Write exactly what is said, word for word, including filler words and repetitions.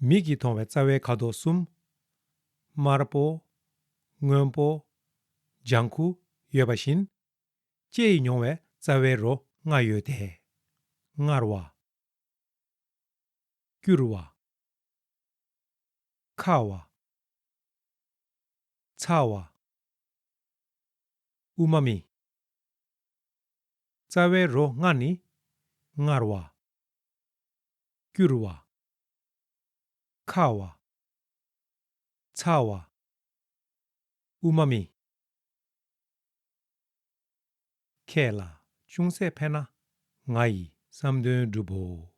མིག་གིས་མཐོང་བའི་རྩ་བའི་ཁ་དོག་གསུམ། དམར་པོ། སྔོན་པོ། ལྗང་ཁུ་ཡོད་པ་བཞིན། ལྕེ་ཡིས་མྱོང་བའི་རྩ་བའི་རོ་ལྔ་ཡོད་དེ། མངར་བ། སྐྱུར་བ། ཁ་བ། ཚ་བ། དབུ་མ་མི། རྩ་བའི་རོ་ལྔ་ནི། མངར་བ། སྐྱུར་བ། ཁ་བ། ཚ་བ། དབུ་མ་མི། ཁྱེད་ལ་ཅུང་ཟད་ཕན་ན་ང་ཡི་བསམ་དོན་འགྲུབ་བོ།